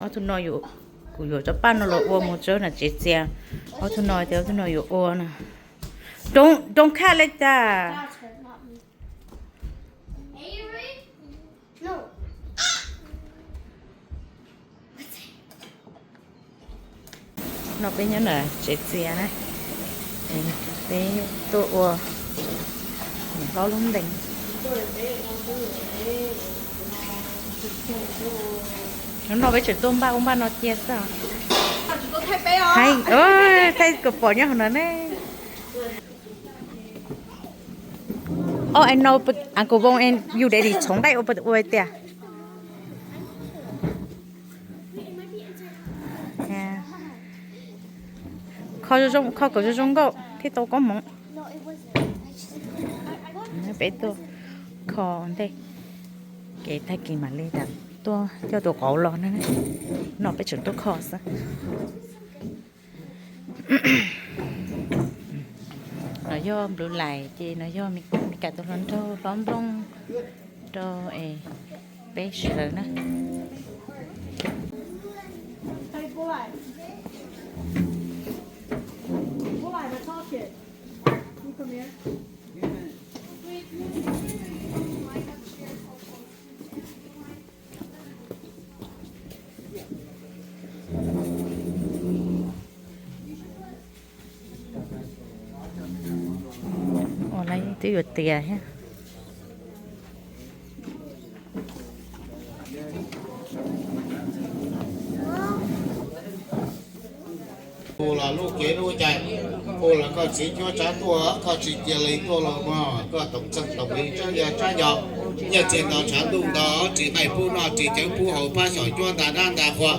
Ob tug no, kuv yuav cov paj no los ua mus tso nram tsev txias. Ob tug no tias ob tug no yuav ua no. Don't, don't cut like that. No, peb nyob nram tsev txias na, peb tuaj ua hlob lub ntees. Hnub no peb tseem tuaj npaj ua npaj no cia xwb. Thaij kom pom nyob hauv no ne. Oh, I know, Uncle Vaughn and your daddy txhoov nqaij ua tias. Kho zoo, kho kom zoo zoo nkauj thiaj tau koob hmoov. Peb tuaj kho ntej, kev tag kis mam li tuaj coj tus qauv los na. No peb tseem tuaj kho xwb. No yog Blue Light ces no yog Mes Kas tus hluas nraug hlob nplooj rau es peb sawv daws na. Ua lawv twb yuav tiav thiab. Hu los lub kev lub cai, hu los koj txiv cuab tsav tuaj, koj tsis cia li tuaj los mas koj toom txeej toom li tsab ya tsab yos. Nyiaj txiag nto tshav ntuj nto, ris nqaij pub noj ris cawv pub haus pab xyom cuab nta dab nta qhua,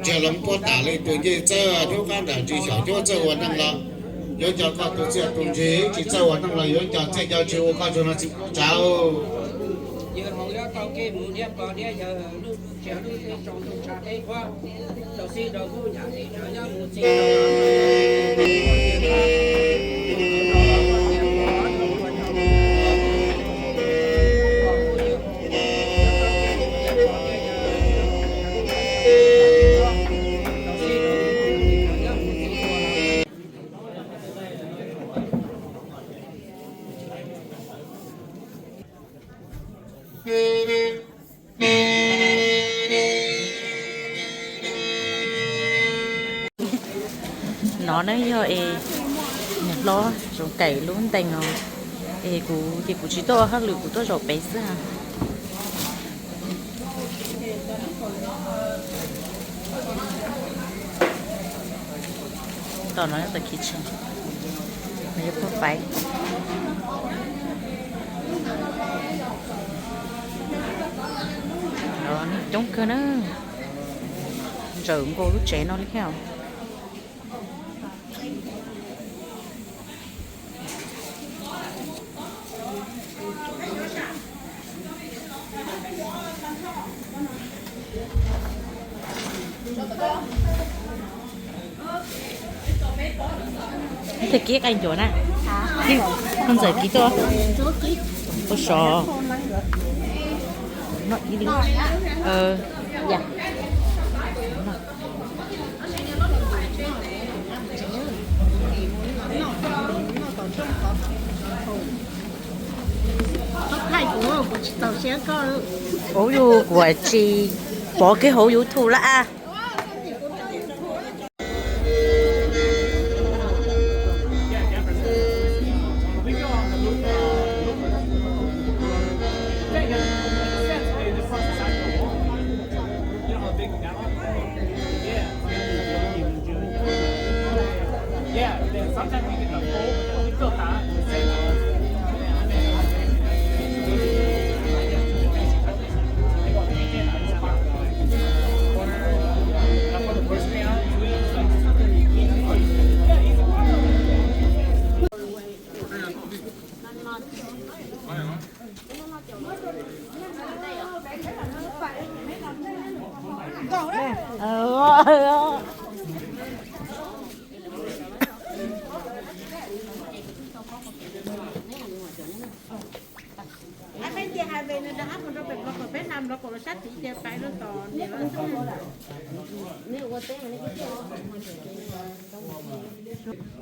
ntsiag loo puab tas li tus ncej txawj hnub qab nram ntsis xyom cuab txawj ua neej los yuav nco koj tus txiaj tus ntsig, tsis txawj ua neej los yuav nco txiaj nco ntsig ua koj tsuag no txiv cuab tsav. No ne yog es niam hlob Zoov Kaim lub ntees os. Es kuv ces kuv tsis tuaj ua hauj lwm, kuv tuaj zaum pem xwb. Tom no yog kitchen, no yog pub paiv. Neeg coob kawg na, ntsaws nkaus lub tsev no li thiab. Ib tug kib qai ncuav na. Koj ntxawm kib tuaj. Koj sov. No ib lub. Ub, yus kuv tsis pov kiag hauv YouTube lawm a. Ab, mus rau pem Nplog Kaum, peb hla Nplog Kaum los sab tid ces pais rau tom niam lawv xwb.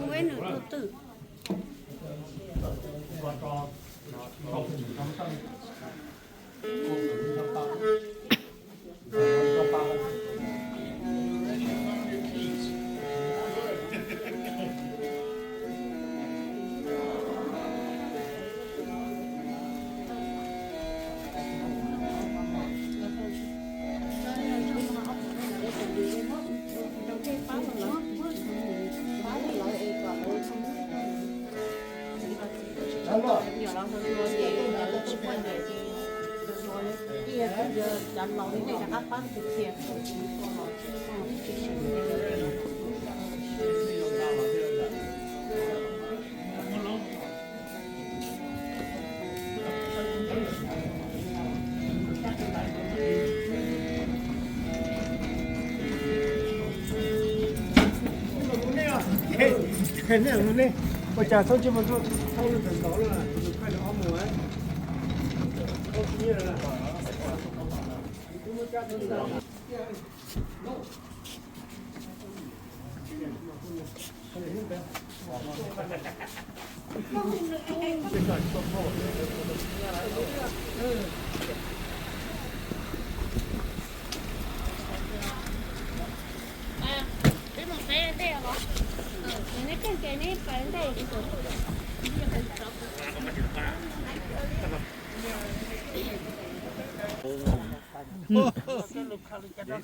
Ua ib nus tug twg. Ua cas txhob tsis mus txog, txhob mus txog ntawd lawm, tus khaij ob mus.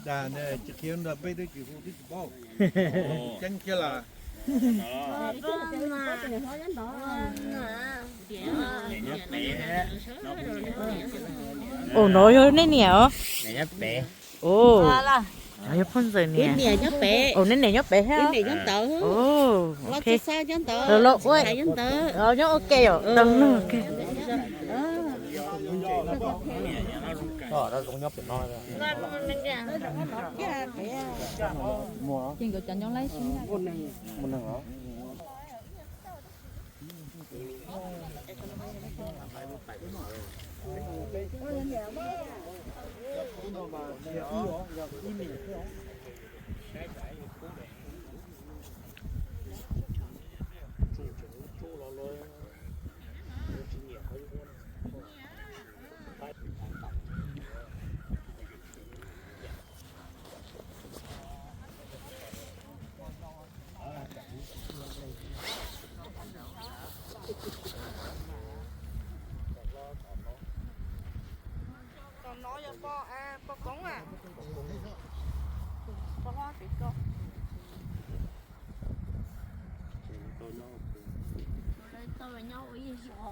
Dag, tsis qhia ntawd peb twb tsis hu twb tsis paub. Ceeb kiag lawm. Ua, no yog nej niam os? Ua, yog phooj ywg niam. Ua, nej niam nyob pem thiab? Los ua, nyob ua ke yom, tau nug ua ke. Tom no yog poj, poj koob a? Poj hlob tsis tau. Lawv tau los nyob ua ib zos.